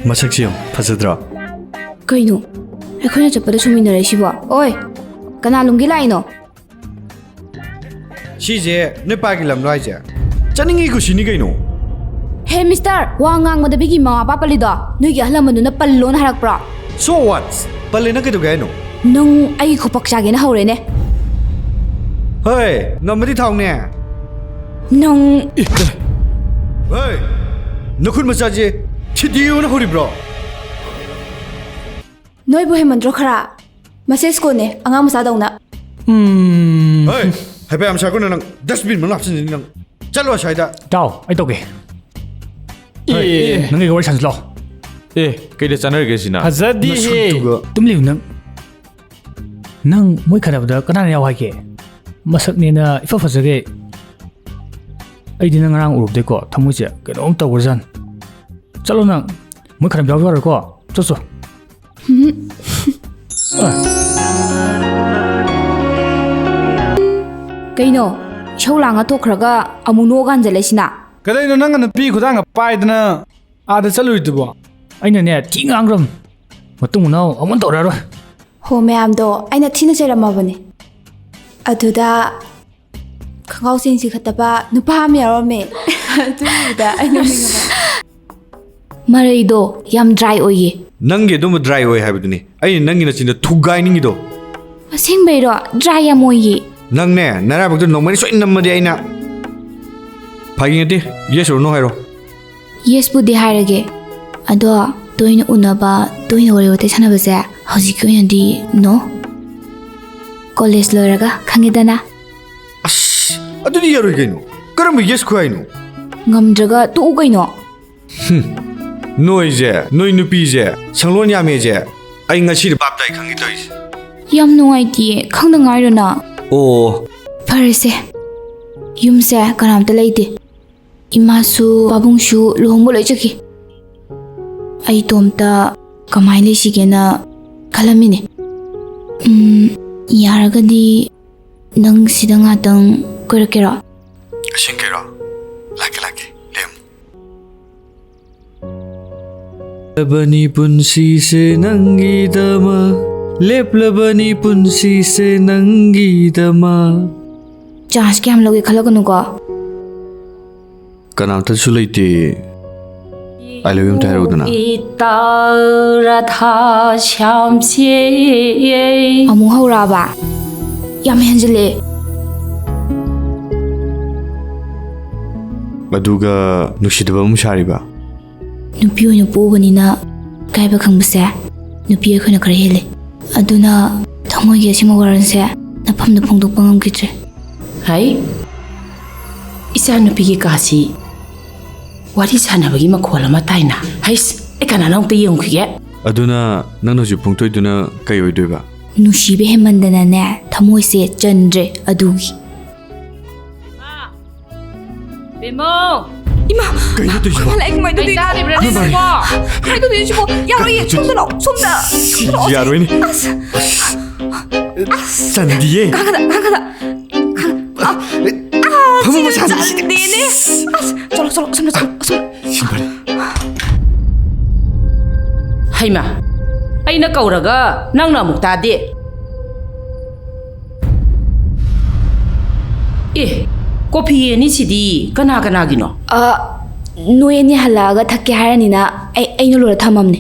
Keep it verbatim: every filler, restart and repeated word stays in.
ꯃꯁꯛꯁꯤ ꯌꯦꯡꯉꯨ, ꯐꯖꯗ꯭ꯔꯣ? ꯀꯩꯅꯣ? ꯑꯩꯈꯣꯏꯅ ꯆꯠꯄꯗ ꯁꯨꯃꯤꯟꯅꯔꯛꯏꯁꯤꯕꯣ? ꯑꯣꯏ! ꯀꯅꯥ ꯂꯨꯝꯒꯦ ꯂꯥꯛꯏꯅꯣ? ꯁꯤꯁꯦ ꯅꯣꯏ ꯄꯥꯒꯤ ꯂꯝꯂꯣ ꯍꯥꯏꯁꯦ? ꯆꯠꯅꯤꯡꯉꯤ ꯀꯨꯁꯤꯅꯤ ꯀꯩꯅꯣ꯫ ꯍꯦ ꯃꯤꯁꯇꯔ, ꯋꯥ ꯉꯥꯡꯕꯗ ꯃꯤꯒꯤ ꯃꯃꯥ ꯃꯄꯥ ꯄꯜꯂꯤꯗꯣ ꯅꯣꯏꯒꯤ ꯑꯍꯜ ꯂꯃꯟꯗꯨꯅ ꯄꯜꯂꯣꯅ ꯍꯥꯏꯔꯛꯄ꯭ꯔꯣ? So what? ꯄꯜꯂꯦꯅ ꯀꯩꯗꯧꯒꯦ ꯍꯥꯏꯅꯣ? ꯅꯪ ꯑꯩꯒꯤ ꯈꯨꯄꯥꯛ ꯆꯥꯒꯦꯅ ꯍꯧꯔꯦꯅꯦ꯫ ꯍꯣꯏ, ꯉꯝꯃꯗꯤ ꯊꯥꯎꯅꯦ꯫ ꯅꯪ ꯍꯣꯏ, ꯅꯈꯨꯠ ꯃꯆꯥꯁꯦ ꯊꯤꯗꯤꯌꯣꯅ ꯍꯧꯔꯤꯕ꯭ꯔꯣ? ꯅꯣꯏꯕꯨ ꯍꯦꯟꯃꯟꯗ꯭ꯔꯣ ꯈꯔ? ꯃꯁꯦ ꯁ꯭ꯀꯨꯜꯅꯦ, ꯑꯉꯥꯡ ꯃꯆꯥꯗꯧꯅ꯫ ꯎꯝ꯫ ꯍꯣꯏ, ꯍꯥꯏꯐꯦꯠ ꯌꯥꯝ ꯁꯥꯏꯀꯣ ꯅꯪ, ꯗꯁꯕꯤꯟ ꯃꯅꯨꯡ ꯍꯥꯞꯆꯤꯟꯖꯅꯤ ꯅꯪ꯫ ꯆꯠꯂꯣ ꯑꯁ꯭ꯋꯥꯏꯗ꯫ ꯏꯇꯥꯎ, ꯑꯩ ꯇꯧꯒꯦ꯫ ꯍꯣꯏ, ꯑꯦ, ꯑꯦ꯫ ꯅꯪꯒ ꯋꯥꯔꯤ ꯁꯥꯟꯅꯁꯤ ꯂꯥꯎ꯫ ꯑꯦ, ꯀꯩꯗ ꯆꯥꯟꯅꯔꯤꯒꯦ ꯁꯤꯅ? ꯐꯖꯗꯤꯍꯦ꯫ ꯅꯁꯛꯇꯨꯒ꯫ ꯇꯨꯝꯂꯤꯕ ꯅꯪ꯫ ꯅꯪ ꯃꯣꯏ ꯈꯠꯅꯕꯗ ꯀꯅꯥꯅ ꯌꯥꯎ ꯍꯥꯏꯒꯦ? ꯃꯁꯛꯅꯦꯅ ꯏꯐ ꯐꯖꯒꯩ꯫ ꯑꯩꯗꯤ ꯅꯪ ꯉꯔꯥꯡ ꯎꯔꯨꯕꯗꯩꯀꯣ ꯊꯃꯣꯏꯁꯦ ꯀꯩꯅꯣꯝ ꯇꯧꯈ꯭ꯔꯖꯥꯠꯅꯤ꯫ ꯆꯠꯂꯣ ꯅꯪ꯫ ꯃꯣꯏ ꯈꯠꯅꯕ ꯌꯥꯎꯕ ꯌꯥꯔꯣꯏꯀꯣ꯫ ꯆꯠꯁꯣ꯫ ꯀꯩꯅꯣ? ꯏꯁꯧ ꯂꯥꯡꯉ ꯊꯣꯛꯈ꯭ꯔꯒ ꯑꯃꯨꯛ ꯅꯣꯛꯑꯒ ꯍꯟꯖꯜꯂꯛꯏꯁꯤꯅ? ꯀꯩꯗꯧꯅꯣ ꯅꯪꯒ ꯅꯨꯄꯤ ꯈꯨꯗꯥꯡꯒ ꯄꯥꯏꯗꯅ ꯑꯥꯗ ꯆꯠꯂꯨꯏꯗꯨꯕꯣ? ꯑꯩꯅꯅꯦ ꯊꯤ ꯉꯥꯡꯈ꯭ꯔꯕꯅꯤ꯫ ꯃꯇꯨꯡ ꯃꯅꯥꯎ ꯑꯃꯨꯛ ꯇꯧꯔꯛꯑꯔꯣꯏ꯫ ꯍꯣ ꯃꯌꯥꯝꯗꯣ ꯑꯩꯅ ꯊꯤꯅ ꯆꯩꯔꯝꯃꯕꯅꯦ꯫ ꯑꯗꯨꯗ ꯈꯣꯡꯒ꯭ꯔꯥꯎ ꯆꯦꯟ ꯆꯤꯡꯈꯠꯇꯕ ꯅꯨꯄꯥ ꯑꯃ ꯌꯥꯎꯔꯝꯃꯦ꯫ ꯑꯗꯨꯒꯤꯗ ꯑꯩ ꯅꯣꯛꯅꯤꯡꯉꯕ꯫ ꯃꯔꯩꯗꯣ ꯌꯥꯝ ꯗ꯭ꯔꯥꯏ ꯑꯣꯏꯌꯦ꯫ ꯅꯪꯒꯤ ꯑꯗꯨꯝꯕ ꯗ꯭ꯔꯥꯏ ꯑꯣꯏ ꯍꯥꯏꯕꯗꯨꯅꯤ ꯑꯩꯅ ꯅꯪꯒꯤ ꯅꯆꯤꯟꯗ ꯊꯨꯒꯥꯏꯅꯤꯡꯉꯤꯗꯣ꯫ ꯑꯁꯦꯡꯕꯩꯔꯣ? ꯗ꯭ꯔꯥꯏ ꯌꯥꯝ ꯑꯣꯏꯌꯦ꯫ ꯅꯪꯅꯦ ꯅꯔꯥꯏꯕꯛꯇ ꯅꯣꯡꯃꯩꯅ ꯁꯣꯏ ꯅꯝꯃꯗꯤ ꯑꯩꯅ꯫ ꯐꯥꯒꯤ ꯅꯠꯇꯦ, yes or no ꯍꯥꯏꯔꯣ꯫ ꯌꯦꯁꯄꯨꯗꯤ ꯍꯥꯏꯔꯒꯦ, ꯑꯗꯣ ꯇꯣꯏꯅ ꯎꯅꯕ, ꯇꯣꯏꯅ ꯋꯥꯔꯤ ꯋꯥꯇꯥꯏ ꯁꯥꯟꯅꯕꯁꯦ ꯍꯧꯖꯤꯛꯀꯤ ꯑꯣꯏꯅꯗꯤ ꯅꯣ꯫ ꯀꯣꯂꯦꯖ ꯂꯣꯏꯔꯒ ꯈꯪꯉꯦꯗꯅ꯫ ꯑꯁ, ꯑꯗꯨꯗꯤ ꯌꯥꯔꯣꯏ ꯀꯩꯅꯣ꯫ ꯀꯔꯝꯕ ꯌꯦꯁ ꯈꯨꯍꯥꯏꯅꯣ? ꯉꯝꯗ꯭ꯔꯒ ꯇꯣꯛꯎ ꯀꯩꯅꯣ꯫ ꯅꯣꯏꯁꯦ, ꯅꯣꯏ ꯅꯨꯄꯤꯁꯦ ꯁꯪꯂꯣꯟ ꯌꯥꯝꯃꯦꯁꯦ ꯑꯩ ꯉꯁꯤꯗꯤ ꯚꯥꯞ ꯇꯥꯏ ꯈꯪꯉꯤ ꯇꯧꯔꯤꯁꯦ꯫ ꯌꯥꯝ ꯅꯨꯡꯉꯥꯏꯇꯤꯌꯦ, ꯈꯪꯗ ꯉꯥꯏꯔꯣ ꯅꯪ꯫ ꯑꯣ꯫ ꯐꯔꯦꯁꯦ, ꯌꯨꯝꯁꯦ ꯀꯅꯥꯝꯇ ꯂꯩꯇꯦ꯫ ꯏꯃꯥꯁꯨ ꯄꯥꯕꯨꯡꯁꯨ ꯂꯨꯍꯣꯡꯕ ꯂꯣꯏ ꯆꯠꯈꯤ꯫ ꯑꯩ ꯏꯇꯣꯝꯇ ꯀꯃꯥꯏꯅ ꯂꯩꯁꯤꯒꯦꯅ ꯈꯜꯂꯝꯃꯤꯅꯦ꯫ ꯎꯝ, ꯌꯥꯔꯒꯗꯤ ꯅꯪ ꯁꯤꯗ ꯉꯥꯛꯇꯪ ꯀꯣꯏꯔꯛꯀꯦꯔꯣ? ꯑꯁꯦꯡꯀꯤꯔꯣ? ꯂꯥꯛꯀꯦ, ꯂꯥꯛꯀꯦ꯫ ꯂꯦꯝ꯫ ꯂꯦꯞꯂꯕꯅꯤ ꯄꯨꯟꯁꯤꯁꯦ ꯅꯪꯒꯤꯗꯃꯛ, ꯂꯦꯞꯂꯕꯅꯤ ꯄꯨꯟꯁꯤꯁꯦ ꯅꯪꯒꯤꯗꯃꯛ꯫ ꯆꯥꯟꯁ ꯀꯌꯥꯝ ꯂꯧꯒꯦ ꯈꯜꯂꯛꯀꯅꯨꯀꯣ꯫ ꯀꯅꯥꯝꯇꯁꯨ ꯂꯩꯇꯦ꯫ ꯑꯥꯏ ꯂꯚ ꯌꯨ ꯑꯝꯇ ꯍꯥꯏꯔꯛꯎꯗꯅ꯫ ꯏꯇꯥ ꯔꯥꯙꯥ ꯁ꯭ꯌꯥꯝꯁꯦ꯫ ꯑꯃꯨꯛ ꯍꯧꯔꯛꯑꯕ? ꯌꯥꯝ ꯍꯦꯟꯖꯤꯜꯂꯦ꯫ ꯑꯗꯨꯒ ꯅꯨꯡꯁꯤꯗꯕ ꯑꯃꯨꯛ ꯁꯥꯔꯤꯕ? ꯅꯨꯄꯤ ꯑꯣꯏꯅ ꯄꯣꯛꯎꯕꯅꯤꯅ ꯏꯀꯥꯏꯕ ꯈꯪꯕꯁꯦ ꯅꯨꯄꯤ ꯑꯩꯈꯣꯏꯅ ꯈꯔ ꯍꯦꯜꯂꯤ꯫ ꯑꯗꯨꯅ ꯊꯃꯣꯏꯒꯤ ꯑꯁꯦꯡꯕ ꯋꯥꯔꯣꯜꯁꯦ ꯅꯐꯝꯗ ꯐꯣꯡꯗꯣꯛꯄ ꯉꯝꯈꯤꯗ꯭ꯔꯦ꯫ ꯍꯩ, ꯏꯆꯥꯅꯨꯄꯤꯒꯤ ꯀꯥꯁꯤ ꯋꯥꯔꯤ ꯁꯥꯟꯅꯕꯒꯤ ꯃꯈꯣꯜ ꯑꯃ ꯇꯥꯏꯅ꯫ ꯍꯩꯁ, ꯑꯩ ꯀꯅꯥꯅꯣ ꯑꯃꯨꯛꯇ ꯌꯦꯡꯉꯨꯈꯤꯒꯦ꯫ ꯑꯗꯨꯅ ꯅꯪꯅ ꯍꯧꯖꯤꯛ ꯐꯣꯡꯗꯣꯛꯏꯗꯨꯅ ꯀꯩ ꯑꯣꯏꯗꯣꯏꯕ? ꯅꯨꯡꯁꯤꯕ ꯍꯦꯟꯃꯟꯗꯅꯅꯦ, ꯊꯃꯣꯏꯁꯦ ꯆꯟꯗ꯭ꯔꯦ ꯑꯗꯨꯒꯤ꯫ ꯕꯦꯝꯃꯧ! ꯏꯃꯥ! ꯀꯩꯅꯣ ꯇꯧꯔꯤꯁꯤꯕꯣ? ꯈꯣꯏ ꯃꯥ ꯂꯥꯛꯑꯦ, ꯀꯃꯥꯏꯅ ꯇꯧꯗꯣꯏꯅꯣ? ꯀꯩ ꯇꯥꯔꯤꯕ꯭ꯔꯥ ꯅꯪꯕꯣ? ꯀꯃꯥꯏꯅ ꯇꯧꯗꯣꯏꯅꯣ ꯁꯤꯕꯣ? ꯌꯥꯔꯣꯏꯌꯦ, ꯁꯣꯝꯗ ꯂꯥꯛꯑꯣ, ꯁꯣꯝꯗ꯫ ꯁꯣꯝꯗ ꯂꯥꯛꯑꯣ꯫ ꯌꯥꯔꯣꯏꯅꯦ꯫ ꯑꯁ! ꯆꯟꯗꯤꯌꯦ꯫ ꯀꯥꯈꯠꯂ, ꯀꯥꯈꯠꯂ꯫ ꯀꯥꯈꯠ-, ꯑ, ꯑ, ꯐꯝꯃ ꯁꯤꯗ ꯃꯁꯥꯅ ꯁꯤꯗ꯫ ꯆꯟꯗꯦꯅꯦ꯫ ꯑꯁ! ꯆꯠꯂꯣ, ꯆꯠꯂꯣ, ꯁꯣꯝꯗ ꯆꯠꯂꯣ, ꯁꯣꯝꯗ꯫ ꯁꯤ ꯐꯔꯦ꯫ ꯍꯩꯃꯥ! ꯑꯩꯅ ꯀꯧꯔꯒ ꯅꯪꯅ ꯑꯃꯨꯛ ꯇꯥꯗꯦ꯫ ꯑꯦ, ꯀꯣꯐꯤ ꯑꯅꯤꯁꯤꯗꯤ ꯀꯅꯥ ꯀꯅꯥꯒꯤꯅꯣ? ꯑ, ꯅꯣꯏ ꯑꯅꯤ ꯍꯜꯂꯛꯑꯒ ꯊꯛꯀꯦ ꯍꯥꯏꯔꯅꯤꯅ ꯑꯩ, ꯑꯩꯅ ꯂꯣꯏꯔ ꯊꯝꯃꯝꯅꯦ꯫